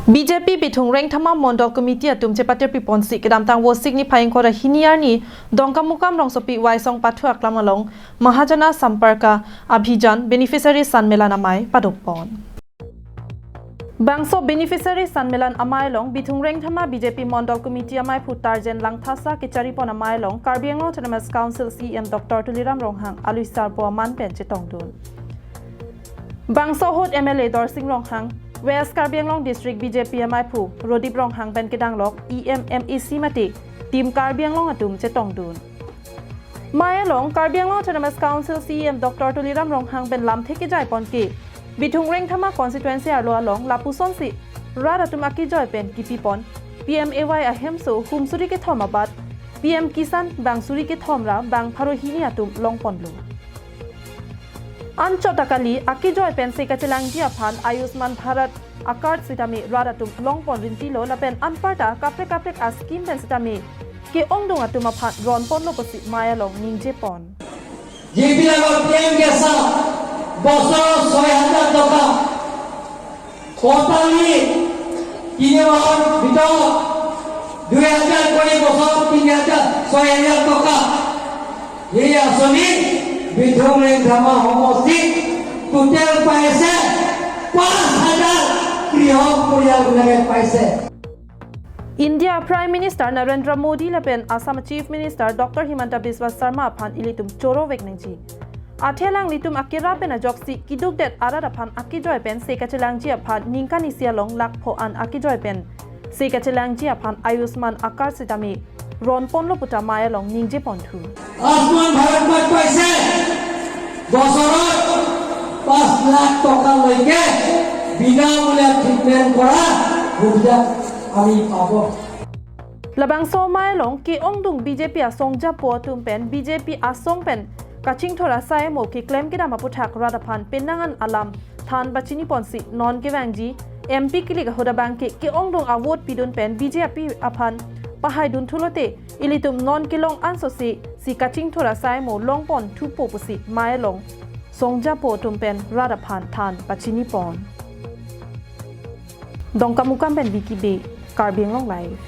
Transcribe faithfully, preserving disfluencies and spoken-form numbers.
B J P Bithung Rengthama Mondol Committee atum chepatirpi ponsi kedamtang Vosik niphai ingkoi ra hini arni Dongkamukam rongsopi Waisong Pathu Aklam along Mahajana Samparka Abhijan Beneficiary Sanmelan amei padopon. Bangso Beneficiary Sanmelan amei along Bithung Rengthama B J P Mondol Committee ameiphu Tarjen Langthasa kecharipon amei along Karbi Anglong Autonomous Council C E M Doctor Tuliram Ronghang aluisarpo aman pen chetongdun. Bangso ahut M L A Dorsing Ronghang, West Karbi Anglong District B J P ameiphu Rodip Ronghang pen kedanglok E M, M A C mate Team Karbi Anglong atum chetongdun. Amei along Karbi Anglong Autonomous Council C E M Doctor Tuliram Ronghang pen lamthe kejaipon ke Bithung Rengthama constituency arlo along lapusonsi rat atum akejoi pen kipipon P M A Y ahemso hum suri kethom abat P M Kisan bang suri kethom ra bang pharo hini atum longponlo. Anchot ta kali, akejoi pensi kachelangji aphan Ayushman Bharat a-card sitame rat atum longpon rintilo lapen anparta kaprek kaprek a-scheme pen sitame ke-ongdung atum aphan ronponlo pusi amei along ningjepon. J P Nagar P M Kisan bosor soi hajar toka, quarterly, তিনি মাহৰ ভিতৰত দুই হাজাৰ কৰি বছৰ তিনি হাজাৰ, ছয় হাজাৰ টকা। এই আঁচনি বিথুং ৰেংধামা সমষ্টিত টোটেল পাইছে পাঁচ হাজাৰ কৃষক পৰিয়ালবিলাকে পাইছে। India Prime Minister Narendra Modi lapen Assam Chief Minister Doctor Himanta Biswa Sarma aphan ilitum chorovek nangji. Athe alanglitum akera pen ajoksi keduk det arat aphan akejoi pensi kachelangji aphan ningkan isi along lakh pho an akejoi pensi kachelangji aphan Ayushman a-card sitame ronponlo puta amei along ningjeponthu. Ayushman Bharat card পাইছে, বছৰত পাঁচ লাখ টকালৈকে বিনামূলীয়া ট্ৰিটমেণ্ট কৰা সুবিধা আমি পাব। Labangso amei along ke-ongdung B J P asong japo atum pen B J P asong pen kachingthur asai amo keklem kedam aputhak rat aphan penang an alam than pachiniponsi non kevangji M P kilik ahut abangke ke-ongdung a-vote pidun pen B J P aphan pahaidun thulote ilitum non kelong ansosi si kachingthur asai amo longpon thupo pusi amei along song japo atum pen rat aphan than pachinipon. Dongkamukam pen Vicky Bey, Karbi Anglong Live.